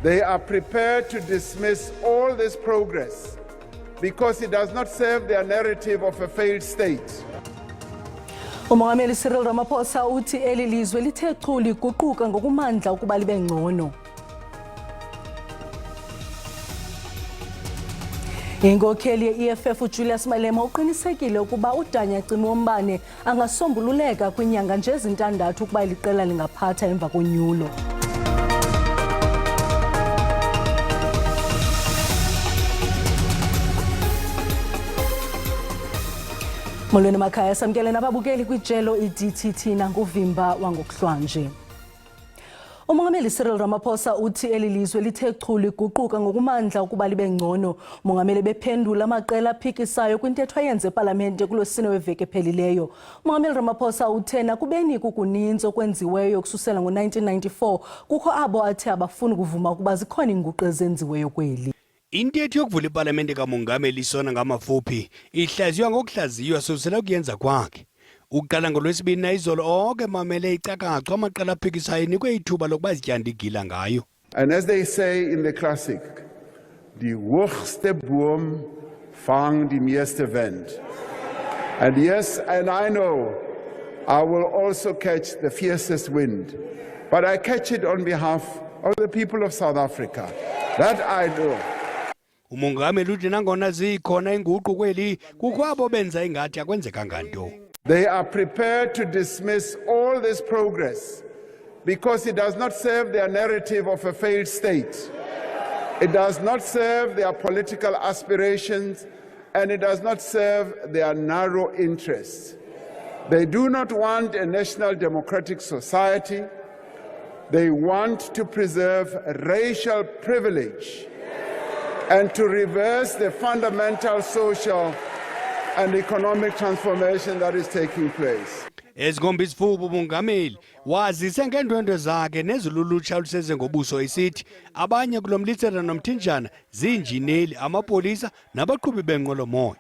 They are prepared to dismiss all this progress because it does not serve their narrative of a failed state. Umongameli Cyril Ramaphosa uthi eli lizwe lithe chu liguquka ngokumandla ukuba libe ngcono. Inkokheli ye-EFF uJulius Malema uqinisekile ukuba uDanya Cimi wombane angasombululeka kwiinyanga nje ezintandathu ukuba eli qela lingaphatha emva konyulo. Molweni makhaya, samkele nababukeli kwijelo iDTT nanguvimba wangokuhlwanje. Umongameli Cyril Ramaphosa uthi eli lizwe lithe chu liguquka ngokumandla ukuba libe ngcono. Umongameli bephendula amaqela aphikisayo kwintetho ayenze epalamente kulwesine weveki ephelileyo. Umongameli Ramaphosa uthe nakubeni kukuninzi okwenziweyo ukususela ngo-1994 kukho abo athe abafuni kuvuma ukuba zikhona iinguqu ezenziweyo kweli. Intetho yokuvula ipalamente kamongameli isona ngamafuphi ihlaziywa ngokuhlaziywa susela kuyenza kwakhe. Uqala ngolwesibini nayizolo onke mamele icakaco amaqela aphikisayo enikwe ithuba lokuba zityanda igila ngayo. And as they say in the classic, die hoogste boom vang die meeste wind. And yes, and I know I will also catch the fiercest wind, but I catch it on behalf of the people of South Africa. That I do. Umongameli uthi nangona zikhona inguqu kweli kukho abo benza ingathi akwenzekanga nto. They are prepared to dismiss all this progress because it does not serve their narrative of a failed state. It does not serve their political aspirations and it does not serve their narrow interests. They do not want a national democratic society. They want to preserve racial privilege and to reverse the fundamental social and economic transformation that is taking place. Ezikhomba isifuba umongameli wazise ngeendwendwe zakhe nezilulutsha oluseze ngobuso esithi abanye kulo mlitsela nomthinjana ziinjineli, amapolisa nabaqhubi beenqwelomoya.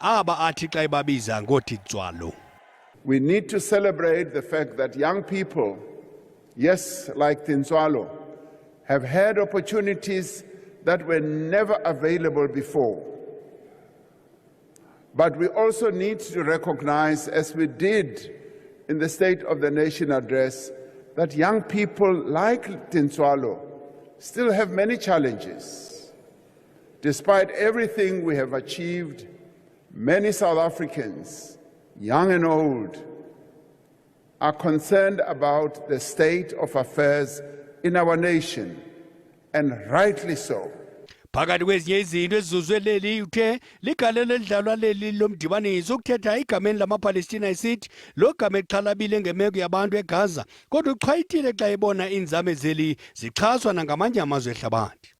Aba athi xa ebabiza ngothi tswalo. We need to celebrate the fact that young people, yes, like Tintswalo, have had opportunities that were never available before. But we also need to recognize, as we did in the State of the Nation address, that young people like Tintswalo still have many challenges. Despite everything we have achieved, many South Africans, young and old, are concerned about the state of affairs in our nation, and rightly so. Phakathi kwezinye izinto ezizuzwe leli uthe ligalelo elidlalwa leli lomdibaniso ukuthetha egameni lamaPalestina esithi lo gama exhalabile ngemeko yabantu eGaza kodwa uchwayitile xa ebona iinzame zeli zixhaswa nangamanye amazwe ehlabathi.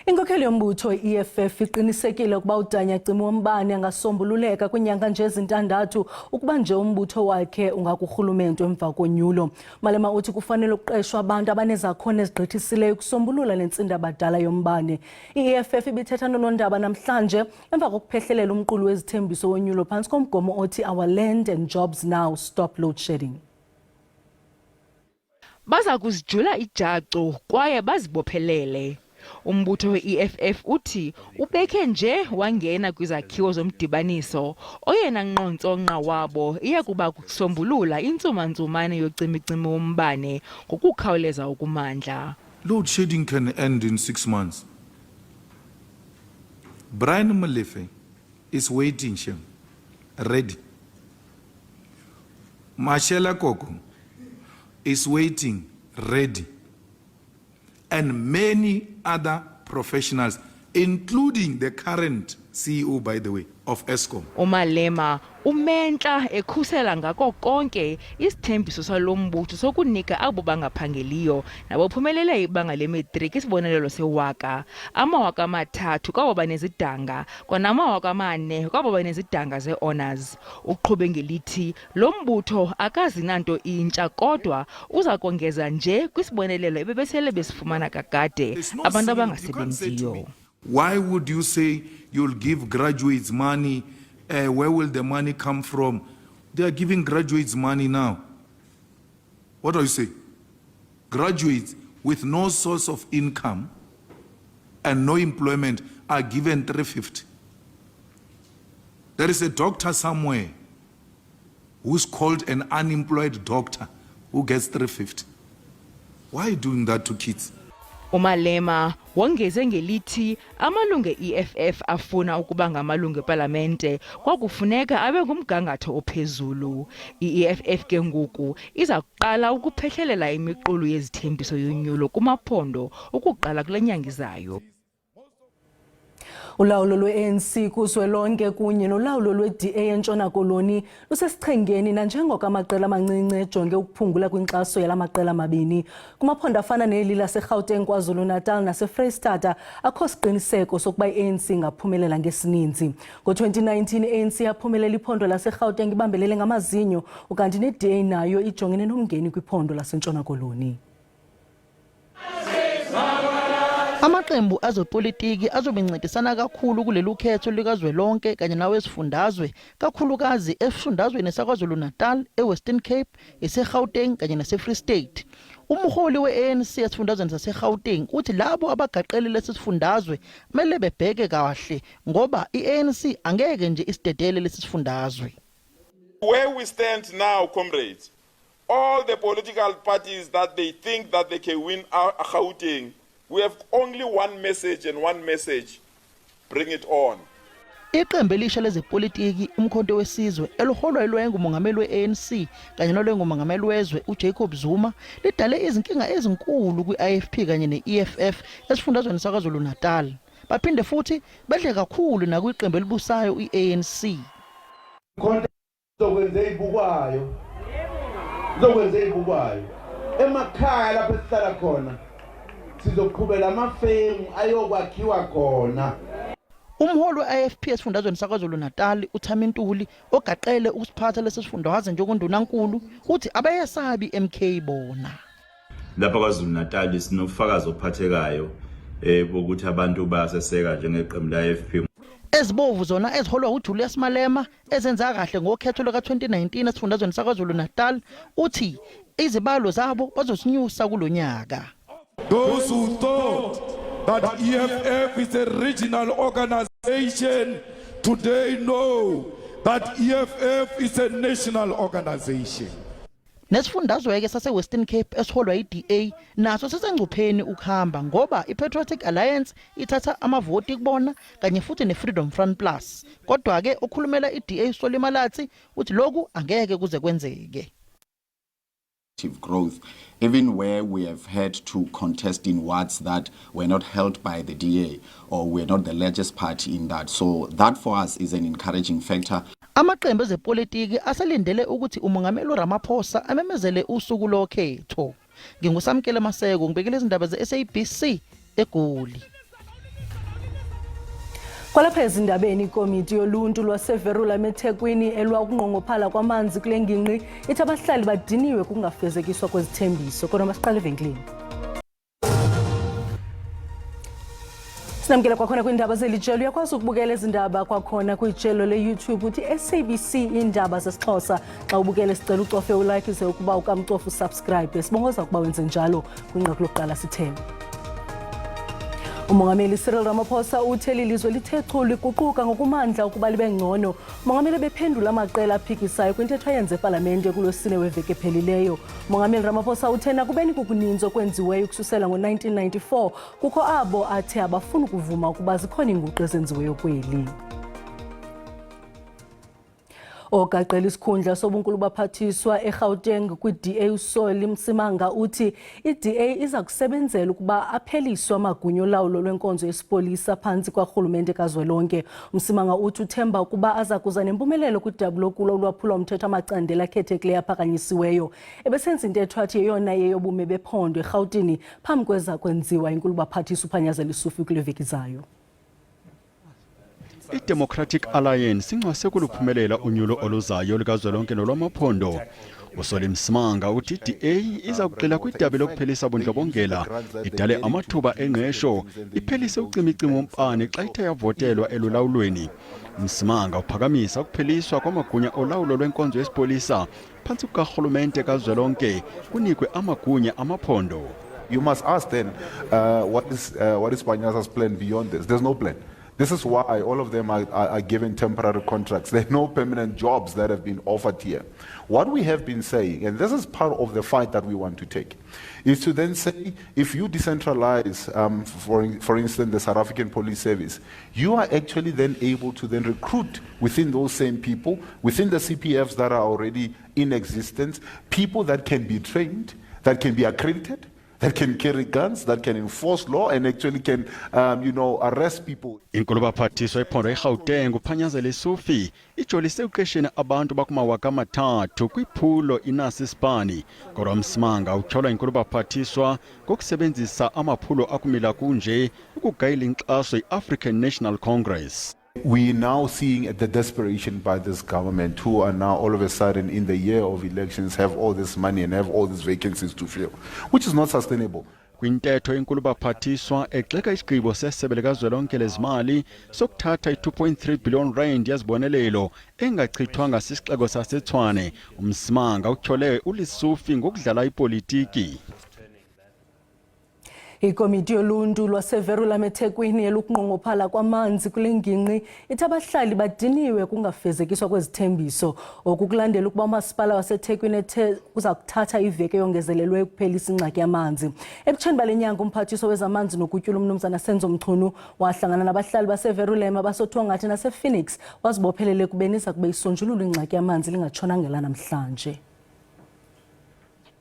Inkokheli yombutho i-EFF iqinisekile ukuba uDanya Cimi wombane angasombululeka kwiinyanga nje ezintandathu ukuba nje umbutho wakhe ungakurhulumente emva konyulo. Malema uthi kufanele ukuqeshwa abantu abanezakhono ezigqithisileyo ukusombulula le ntsindabadala yombane. I-EFF ibithetha nonondaba namhlanje emva kokuphehlelela umqulu wezithembiso wonyulo phantsi komgomo othi Our Land and Jobs Now Stop Load Shedding. Baza kuzijula ijacu kwaye bazibophelele. Umbutho we-EFF uthi ubekhe nje wangena kwizakhiwo zomdibaniso, oyena nqontsonqa wabo iya kuba kusombulula intsumantsumane yocimicimi wombane ngokukhawuleza okumandla. Load shedding can end in 6 months. Brian Molefe is waiting, Shem, ready. Mashela Koko is waiting, ready. And many other professionals, including the current CEO, by the way, of Eskom. UMalema umentla ekhusela ngako konke isithembiso salo mbutho sokunika abo bangaphangeliyo nabophumelele ibanga lemetriki isibonelelo sewaka, 3000 kwabo banezidanga kwanama 4000 kwabo banezidanga ze-honors. Uqhube ngelithi lo mbutho akazi nanto intsha kodwa uza kongeza nje kwisibonelelo ebebesele besifumana kakade There's no abantu ceiling. You can't say to abangasebenziyo. me, why would you say you'll give graduates money? Where will the money come from? They are giving graduates money now. What do you say? Graduates with no source of income and no employment are given 350. There is a doctor somewhere who's called an unemployed doctor who gets 350. Why are you doing that to kids? UMalema wongeze ngelithi amalungu e-EFF afuna ukuba ngamalungu epalamente kwakufuneka abe ngumgangatho ophezulu. I-EFF ke ngoku iza kuqala ukuphehlelela imiqulu yezithembiso yonyulo kumaphondo ukuqala kule nyanga izayo. Ulawulo lwe-ANC kuzwelonke kunye nolawulo lwe-DA eNtshona Koloni lusesichengeni nanjengoko amaqela amancinci ejonge ukuphungula kwinkxaso yala maqela mabini. Kumaphondo afana neli laseGauteng, KwaZulu-Natal naseFreyistata akho siqiniseko sokuba i-ANC ingaphumelela ngesininzi. Ngo-2019 i-ANC yaphumelela iphondo laseGauteng ibambelele ngamazinyo, ukanti ne-DA nayo ijongene nomngeni kwiphondo laseNtshona Koloni. Amaqembu azepolitiki azobe encedisana kakhulu kulelu khetho likazwelonke kanye nawesifundazwe, kakhulukazi esifundazweni saKwaZulu-Natal, eWestern Cape, eseGauteng kanye naseFree State. Umholi we-ANC esifundazweni saseGauteng uthi labo abagaqele lesi sifundazwe kumele bebheke kahle ngoba i-ANC angeke nje isidedele lesi sifundazwe. Where we stand now, comrades, all the political parties that they think that they can win Gauteng, we have only one message and one message: bring it on. Iqembu elisha lezepolitiki uMkhonto weSizwe eliholwa ngumongameli we-ANC kanye nolwengumongameli wezwe uJacob Zuma lidale izinkinga ezinkulu kwi-IFP kanye ne-EFF esifundazweni saKwaZulu-Natal. Baphinde futhi bedle kakhulu nakwiqembu elibusayo i-ANC. Khona izokwenza ezibukwayo, izokwenza ezibukwayo emakhaya lapho esihlala khona. Sizoqhubela amafemu ayokwakhiwa khona. Umholi we-IFP esifundazweni saKwaZulu-Natal uThami Ntuli ogaqele ukusiphatha lesi sifundazwe njengondunankulu uthi abayesabi MK bona. Lapha KwaZulu Natal sinobufakazi obuphathekayo bokuthi abantu bayaseseka njengeqembu la IFP. Ezibovu zona eziholwa uJulius Malema ezenza kahle ngokhetho luka-2019 esifundazweni saKwaZulu-Natal uthi izibalo zabo bazosinyusa kulonyaka. Those who thought that EFF is a regional organization today know that EFF is a national organization. Nesifundazwe-ke sase-Western Cape esiholwa i-DA naso sisengcupheni ukuhamba ngoba i-Patriotic Alliance ithatha amavoti kubona kanye futhi ne-Freedom Front Plus. Kodwa-ke okhulumela i-DA Solly Malatsi uthi lokhu angeke kuze kwenzeke. Growth, even where we have had to contest in wards that were not held by the DA or we're not the largest party in that. So that for us is an encouraging factor. Amaqembu ezepolitiki aselindele ukuthi umongameli uRamaphosa amemezele usuku lokhetho. NginguSamkele Maseko, ngibekele izindaba ze-SABC eGoli. Kwalapha ezindabeni, ikomiti yoluntu lwaseVerulam eThekwini elwa ukunqongophala kwamanzi kule ngingqi ithi abahlali badiniwe kungafezekiswa kwezithembiso. Kodwa masiqale evenkileni. Sinamkela kwakhona kwiindaba zelijelo. Uyakwazi ukubukela ezi ndaba kwakhona kwijelo le-YouTube uthi SABC Iindaba zesiXhosa. Xa ubukele sicela ucofe ulike ze ukuba ukamcofa usubscribe. Sibongoza ukuba wenze njalo. Kwinqaku lokuqala sithembe. Umongameli Cyril Ramaphosa uthe eli lizwe lithe chu liguquka ngokumandla ukuba libe ngcono. Umongameli bephendula amaqela aphikisayo kwintetho ayenze epalamente kuLwesine weveki ephelileyo. Umongameli Ramaphosa uthe nakubeni kukuninzi okwenziweyo ukususela ngo-1994, kukho abo athe abafuni ukuvuma ukuba zikhona iinguqu ezenziweyo kweli. Ogaqela isikhundla sobunkulu baphathiswa eGauteng kwi-DA uSolly Msimanga uthi i-DA iza kusebenzela ukuba apheliswe amagunya olawulo lwenkonzo yesipolisa phantsi kwarhulumente kazwelonke. Msimanga uthi uthemba ukuba aza kuza nempumelelo kwidabi lokulwa ulwaphulo mthetho amacandelo akhethekileyo aphakanyisiweyo. Ebesenza intetho athi yeyona yeyobume bephondo eRhawutini phambi kweza kwenziwa inkulu baphathiswa uPanyaza Lesufi kule veki zayo. I-Democratic Alliance incwase kuluphumelela unyulo oluzayo likazwelonke nolwamaphondo. USolly Msimanga uthi i-DA iza kugxila kwidabi lokuphelisa bundlobongela, idale amathuba engqesho, iphelise ucimicimi wompane xa ithe yavotelwa elulawulweni. Msimanga uphakamisa ukupheliswa kwamagunya olawulo lwenkonzo yesipolisa phantsi kukarhulumente kazwelonke kunikwe amagunya amaphondo. You must ask then, what is what is Panyaza's plan beyond this? There's no plan. This is why all of them are, are, are given temporary contracts. There are no permanent jobs that have been offered here. What we have been saying, and this is part of the fight that we want to take, is to then say if you decentralize, for, for instance, the South African Police Service, you are actually then able to then recruit within those same people, within the CPFs that are already in existence, people that can be trained, that can be accredited, that can carry guns, that can enforce law and actually can, arrest people. Inkulubaphathiswa ephondo iGauteng uPanyaza Lesufi ijolise ekuqesheni abantu bakumawaka amathathu kwiphulo iNasi Sipani. Kodwa Msimanga utyholwa inkulubaphathiswa ngokusebenzisa amaphulo akumila kunje ukugayela inkxaso iAfrican National Congress. We now seeing the desperation by this government who are now all of a sudden in the year of elections have all this money and have all these vacancies to fill, which is not sustainable. Kwintetho enkulu egxeka isigqibo sesebe likazwelonke lezimali sokuthatha i-2.3 billion rand yezibonelelo engachithwanga sisixeko saseTshwane, uMsimanga utyhole uLesufi ngokudlala ipolitiki. Ikomiti yoluntu lwaseVerulam eThekwini elukunqongophala kwamanzi kule ngingqi ithi abahlali badiniwe kungafezekiswa kwezithembiso. Oku kulandela ukuba umasipala waseThekwini ethe uza kuthatha iveki eyongezelelweyo ukuphelisa ingxaki yamanzi. Ebutsheni bale nyanga umphathiswa wezamanzi nokutyula umnumzana Senzo Mchunu wahlangana nabahlali baseVerulam abasoThongathi nasePhoenix wazibophelela ekubeni iza kube isonjululwa ingxaki yamanzi lingatshonanga elanamhlanje.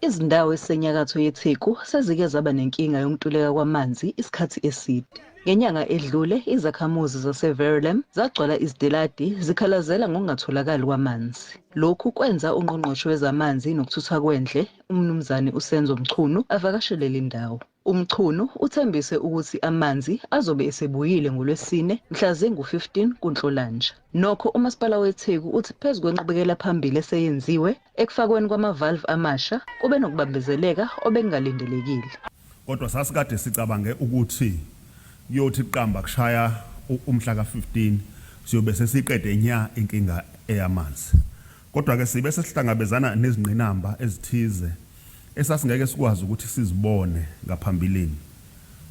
Izindawo ezisenyakatho yeTheku sezike zaba nenkinga yokuntuleka kwamanzi isikhathi eside. Ngenyanga edlule izakhamuzi zaseVerulam zagcwala iziteladi zikhalazela ngokungatholakali kwamanzi. Lokhu kwenza ungqongqoshe wezamanzi nokuthuthwa kwendle uMnumzane uSenzo Mchunu avakashele le ndawo. UMchunu uthembise ukuthi amanzi azobe esebuyile ngoLwesine mhla zingu-15 kuNhlolanja. Nokho umasipala weTheku uthi phezu kwenqubekela phambili eseyenziwe ekufakweni kwama-valve amasha kube nokubambezeleka obekungalindelekile. Kodwa sasikade sicabange ukuthi kuyothi qamba kushaya umhla ka-15 siyobe sesiqede nya inkinga eyamanzi. Kodwa ke sibe sesihlangabezana nezingqinamba ezithize esasingeke sikwazi ukuthi sizibone ngaphambilini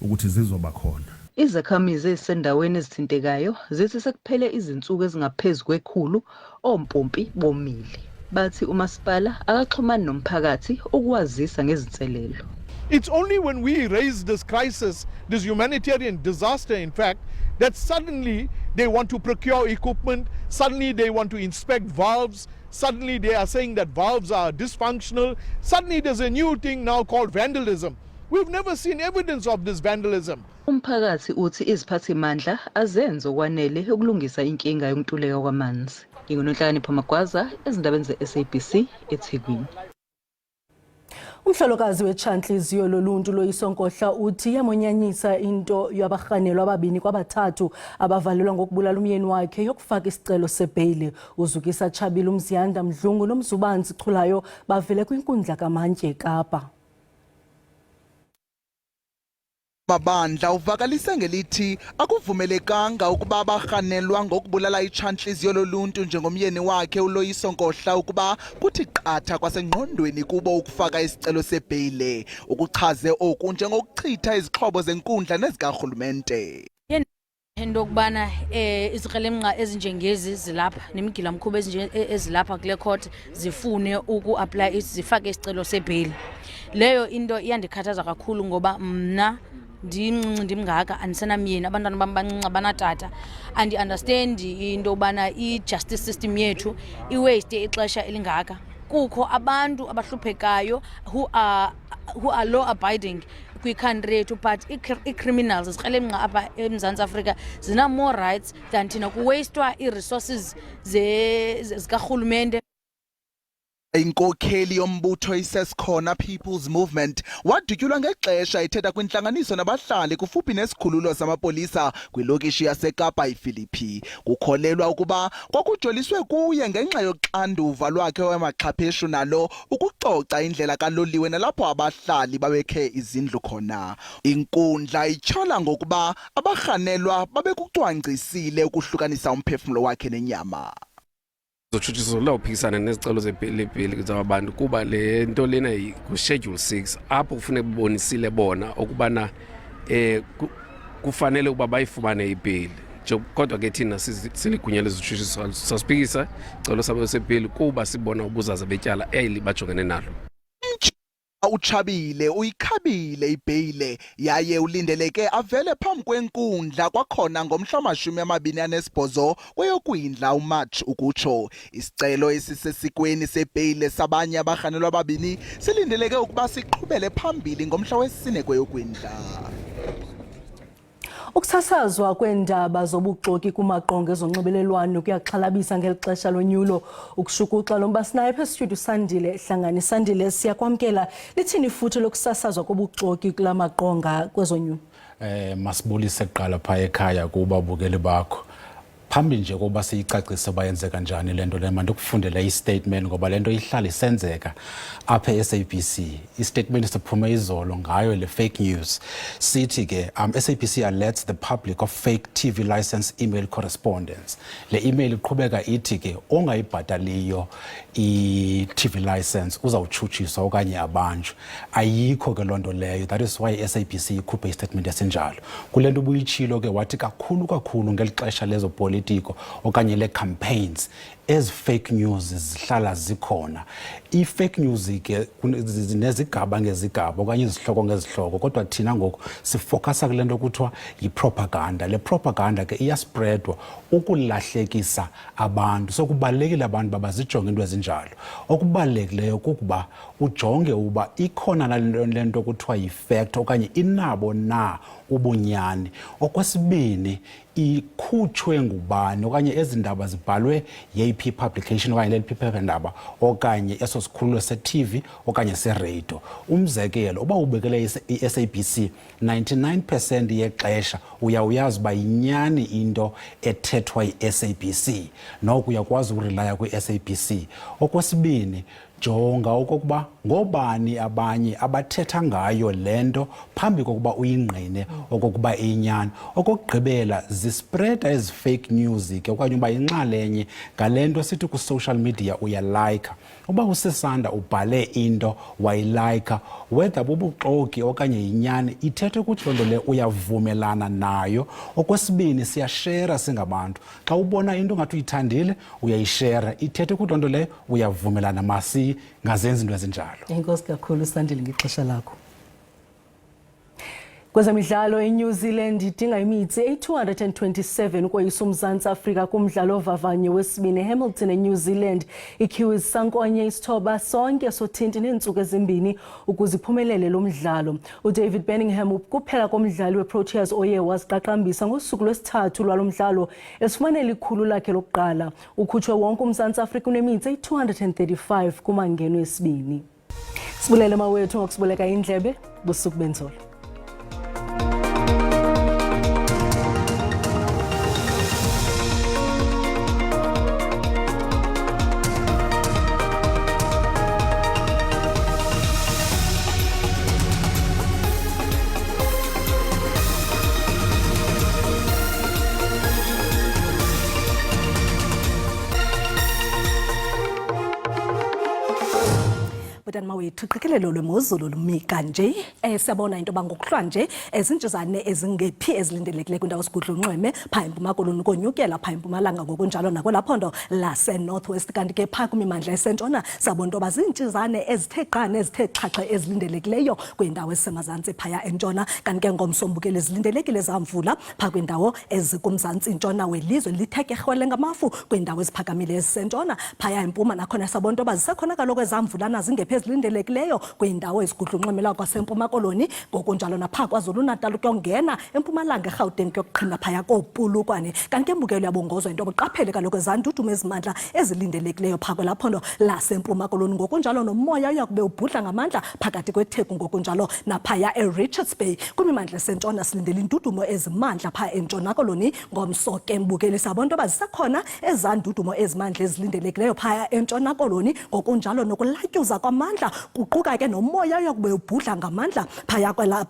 ukuthi zizoba khona. Izakhamizi ezisendaweni ezithintekayo zithi sekuphele izinsuku ezingaphezu kwekhulu ompompi bomile. Bathi umasipala akaxhumani nomphakathi ukuwazisa ngezinselelo. It's only when we raise this crisis, this humanitarian disaster, in fact, that suddenly they want to procure equipment, suddenly they want to inspect valves, suddenly they are saying that valves are dysfunctional, suddenly there's a new thing now called vandalism. We've never seen evidence of this vandalism. Umphakathi uthi iziphathimandla azenze okwanele ukulungisa inkinga yokuntuleka kwamanzi. NginguNonhlakanipho Magwaza ezindabeni ze-SABC eThekwini. Umhlolokazi wetshantliziyo loluntu Loyiso Nkohla uthi iyamonyanyisa into yabarhanelwa ababini kwabathathu abavalelwa ngokubulala umyeni wakhe yokufaka isicelo sebheyile. Uzukisa Tshabile, uMziyanda Mdlungu noMzubanzi Chulayo bavele kwinkundla kamantyi eKapa. Mabandla uvakalise ngelithi akuvumelekanga ukuba abarhanelwa ngokubulala itshantliziyo loluntu njengomyeni wakhe uLoyiso Nkohla ukuba kuthi qatha kwasengqondweni kubo ukufaka isicelo sebheyile. Ukuchaze oku njengokuchitha izixhobo zenkundla nezikarhulumente. Into yokubana izikrelemnqa ezinjengezi zilapha nemigilamkhuba ezinje ezilapha kule court zifune uku-apply zifake isicelo sebheyili. Leyo into iyandikhathaza kakhulu ngoba mna ndimncinci ndimngaka andisenamyeni, abantwana bam bancinci abanatata. Andi-understandi into yobana i-justice system yethu iwaste ixesha elingaka. Kukho abantu abahluphekayo who are law abiding kwicountry yethu, but ii-criminals, izikrelemnqa apha eMzantsi Afrika zina-more rights than thina. Kuwastwa ii-resources zikarhulumente. Inkokheli yombutho iSesikhona People's Movement wadutyulwa ngexesha ethetha kwintlanganiso nabahlali kufuphi nesikhululo samapolisa kwilokishi yaseKapa iPhilippi. Kukholelwa ukuba kwakujoliswe kuye ngenxa yoxanduva lwakhe wemaxhapheshu nalo ukucoca indlela kaloliwe nalapho abahlali babekhe izindlu khona. Inkundla ityhola ngokuba abarhanelwa babekucwangcisile ukuhlukanisa umphefumlo wakhe nenyama. Zotshutshiso lawuphikisana nezicelo zebheyili zabantu kuba le nto lena nguschedule 6 apho kufuneka bonisile bona okubana eh kufanele ukuba bayifumane ibheyili. Kodwa ke thina siligunya lezotshutshiso sasiphikisa icelo sabo sebheyili kuba sibona ubuzaza betyala eli bajongene nalo. UTshabile uyikhabile ibheyile yaye ulindeleke avele phambi kwenkundla kwakhona ngomhla wama-28 kweyoKwindla uMarch ukutsho. Isicelo esisesikweni sebheyile sabanye abarhanelwa ababini silindeleke ukuba siqhubele phambili ngomhla wesine kweyoKwindla. Ukusasazwa kweendaba zobuxoki kumaqonga ezonxibelelwano kuyaxhalabisa ngeli xesha lonyulo. Ukushukuxa lo mba sinaye apha estudio Sandile Hlangani. Sandile, siyakwamkela. Lithini ifuthe lokusasazwa kobuxoki kula maqonga kwezonyulo? Masibulise kuqala phaa ekhaya kubabukeli bakho. Phambi nje kokuba siyicacise uba yenzeka njani le nto le, mandikufundele i-statement ngoba le nto ihlala isenzeka apha e-SABC. I-statement siphume izolo ngayo le fake news. Sithi ke SABC alerts the public of fake TV license email correspondence. Le email iqhubeka ithi ke ongayibhataliyo i-TV license uzawutshutshiswa okanye abanjwe. Ayikho ke loo nto leyo. That is why i-SABC ikhuphe istatement esinjalo. Kule nto ubuyitshilo ke wathi kakhulu kakhulu ngeli xesha lezopolitiko okanye le-campaigns, ezi fake news zihlala zikhona. I-fake news ke nezigaba ngezigaba okanye izihloko ngezihloko, kodwa thina ngoku sifokasa kule nto kuthiwa yipropaganda. Le propaganda ke iyaspreadwa ukulahlekisa abantu, so kubalulekile abantu uba bazijonge into ezinjalo. Okubalulekileyo kukuba ujonge uba ikhona na le nto kuthiwa yi-fact okanye inabo na ubunyani. Okwesibini, ikhutshwe ngubani okanye ezi ndaba zibhalwe yeyiphi publication okanye leliphi iphephandaba okanye eso sikhululo se-TV okanye seradio. Umzekelo, uba ubekele i-SABC, 99% yexesha uyawuyazi uba yinyani into ethethwa yi-SABC, noko uyakwazi ukurelaya kwi-SABC. Okwesibini, jonga okokuba ngobani abanye abathetha ngayo le nto phambi kokuba uyingqine okokuba iyinyani. Okokugqibela, zispreda ezi fake news ke okanye uba yinxalenye ngale nto sithi ku-social media uyalayikha. Uba usisanda ubhale into wayilayikha, whether bubuxoki okanye yinyani, ithetha ukuthi loo nto le uyavumelana nayo. Okwesibini, siyashera singabantu. Xa ubona into ngathi uyithandile uyayishera, ithetha ukuthi loo nto leyo uyavumelana. Masingazenzi into ezinjalo. Enkosi kakhulu Sandile ngexesha lakho. Kwezemidlalo, iNew Zealand idinga imitsi eyi-227 ukoyisa uMzantsi Afrika kumdlalo ovavanyo wesibini eHamilton eNew Zealand. IKiwis sankonye isithoba sonke sothinti neentsuku ezimbini ukuze iphumelele lo mdlalo. UDavid Benningham kuphela komdlali weProteas oye waziqaqambisa ngosuku lwesithathu lwalo mdlalo esifumanela ikhulu lakhe lokuqala. Ukhutshwe wonke uMzantsi Afrika unemitsi eyi-235 kumangeno esibini. Sibulele mawethu ngokusiboleka indlebe. Busuku benzolo. Botani mawethu, uqikelelo lwemozulu lumi kanje. Siyabona into yoba ngokuhlwa nje zintshizane ezingephi ezilindelekileyo kwindawo sigudla unxweme phaa eMpuma Koloni konyukela phaa eMpumalanga ngokunjalo nakwelaa phondo laseNorth West. Kanti ke phaa kwimimandla esentshona siyabona into yoba ziintshizane ezithe qha nezithe xhaxhe ezilindelekileyo kwiindawo ezisemazantsi phaya entshona. Kanti ke ngomso mbukeli zilindelekile zamvula phaa kwiindawo ezikumzantsi ntshona welizwe, lithe ke rhwele ngamafu kwiindawo eziphakamile ezisentshona phaya empuma. Nakhona sabona into yoba zisekhona kaloku ezaa mvulana zingephi ezilindelekileyo kwiindawo ezigudla unxweme lwakwaseMpuma Koloni, ngokunjalo naphaa KwaZulu-Natal kuyongena eMpumalanga eRhawuteng kuyokuqhina phaya kooPulukwane. Kanti ke mbukelo uyabongozwa into yoba uqaphele kaloku ezaa ndudumo ezimandla ezilindelekileyo phaa kwelaa phondo laseMpuma Koloni, ngokunjalo nomoya uya kube ubhudla ngamandla phakathi kweTheku ngokunjalo naphaya eRichards Bay. Kwimimandla esentshona silindele indudumo ezimandla phaa eNtshona Koloni ngomso ke mbukeli sabona into yoba zisekhona ezaa ndudumo ezimandla ezilindelekileyo phaya eNtshona Koloni, ngokunjalo nokulatyuza kwamandla. ngamandla, kuquka ke nomoya oyakube ubhudla ngamandla phaya kwela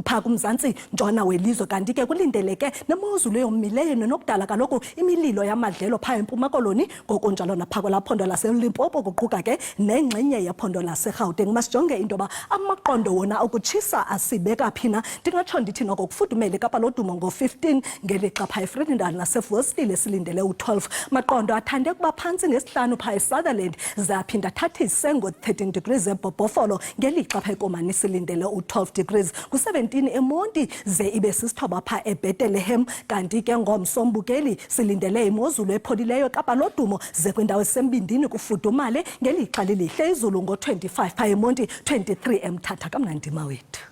phaa kumzantsi ntshona welizwe. Kanti ke kulindeleke nemozulu eyomileyo nenokudala kaloku imililo yamadlelo phaa eMpuma Koloni, ngokunjalo naphaa kwelaa phondo laseLimpopo, kuquka ke nengxenye yephondo laseGauteng. Masijonge into yoba amaqondo wona okutshisa asibeka phi na. Ndingatsho ndithi noko kufudumele eKapa lodumo ngo-15, ngelixa phaa eVredendal naseVosile silindele u-12. Maqondo athande ukuba phantsi ngesihlanu phaa eSutherland, ze aphinda athathise ngo-13 degrees eBhobhofolo, ngelixa phaa eKomani silindele u-12 degrees. Ngu-17 eMonti, ze ibe sisithoba phaa eBethlehem. Kanti ke ngomso, mbukeli, silindele imozulu epholileyo eKapa lodumo, ze kwindawo esembindini kufudumale, ngelixa lilihle izulu ngo-25 phaa eMonti, 23 eMthatha. Kamnandi mawethu.